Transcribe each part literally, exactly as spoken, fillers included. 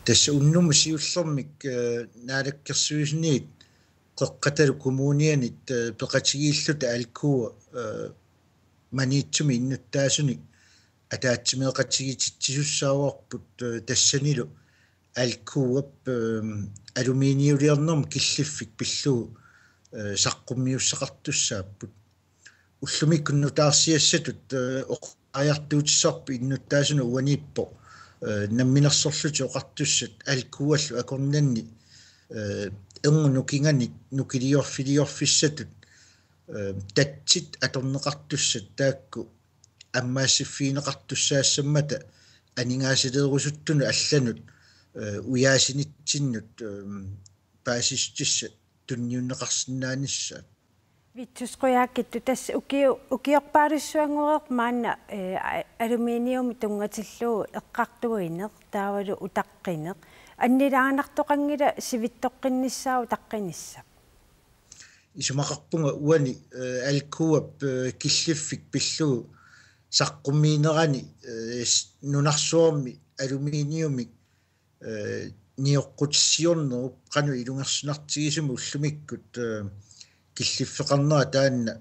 Tassa unnuk siullermik, eh, naalakkersuisuniit Qeqqatalu Kommunianit, eh, peqatigiilluta Alcoa, eh, Maniitsumi innuttaasunik ataatsimeeqatigiittitsisussaavarput, eh, tassanilu Alcoap, eh, aluminiuliornermut killiffik pillugu, eh, saqqummiussaqartussaapput. Ullumikkut nutaarsiassatut, eh, oqariartuutissarput innuttaasunut uaniippoq, eh, namminersorlutik oqartussat Alcoallu akornanni, eh, erngup nukinganik nukiliorfiliorfissatut, eh, tatsit atorneqartussat taakku ammaassiffigineqartussaassammata aningaasaleerusuttunut allanut, eh, ujaasinitsinnut, eh, paasissutissat tunniunneqarsinnaanissaat. Vittus Qujaukitsoq, tassa ukiu-, ukiorpaalussuanngoreerpoq maanna, eh, a-, aluminiumi tunngatillugu eqqartuineq, taavalu utaqqineq. Annilaanartoqanngila sivitsoqqinnissaa utaqqinissaq? Isumaqarpunga uani, eh, Alcoap, eh, killiffik pillugu saqqummiinerani, eh, s-, nunarsuarmi aluminiumik, eh, nioqqutissiornerup qanoq ilungersunartigisumik ullumikkut, eh, killiffeqarnera taanna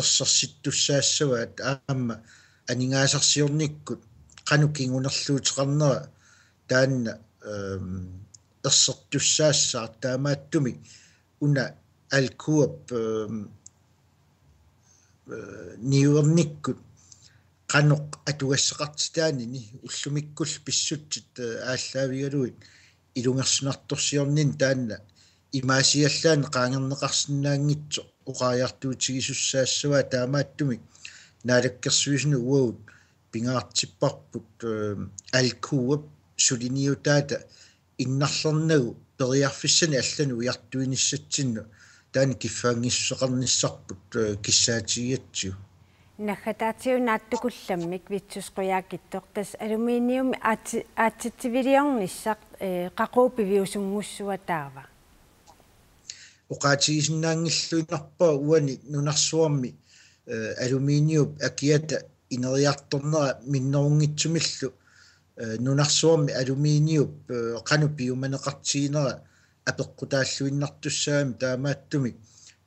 ersersittussaassavaat aamma aningaasarsiornikkut qanoq kingunerluuteqarnera taanna, eh, ersertussaassaaq taamaattumik una Alcoap, eh, eh, niuernikkut qanoq atugassaqartitaanini ullumikkullu pissutsit, eh, aallaavigalugit ilungersunartorsiornini taanna imaasiallaannaq qaangerneqarsinnaanngitsoq oqariartuutigisussaassavaa taamaattumik naalakkersuisuni uagut pingaartipparput, eh, Alcoap suliniutaata innarlernagu periarfissanik allanut ujartuinissatsinnut taanna kiffaanngissuseqarnissarput, eh, kissaatigigatsigu. Naggataatigut naatsukullammik Vittus Qujaukitsoq, tassa aluminiumi aatsi-, aatsitsiviliornissaq, eh, qaqugu piviusunngussuaq taava? Oqaatigisinnaanngilluinnarpara uani nunarsuarmi, eh, aluminiup akiata ineriartornera minnerunngitsumillu, eh, nunarsuarmi aluminiup, eh, qanoq piumaneqartiginera apeqqutaalluinnartussaagami taamaattumik,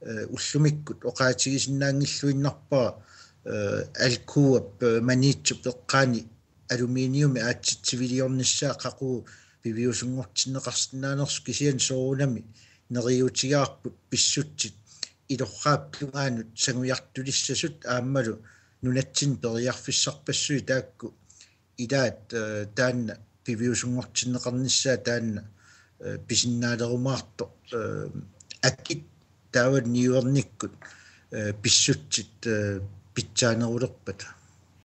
eh, ullumikkut oqaatigisinnaanngilluinnarpara, eh, Alcoap, eh, Maniitsup eqqaani aluminiumi aatsitsiviliornissaa qaqugu piviusunngortinneqarsinnaanersoq kisianni soorunami neriuutigaarput pissutsit ilorraap tungaanut sangujartulissasut aammalu nunatsinni periarfissarpassuit taakku ilaat, eh, taanna piviusunngortinneqarnissaa taanna, eh, pisinnaalerumaartoq, eh, akit taavalu niuernikkut, eh, pissutsit, eh, pitsaanerulerpata.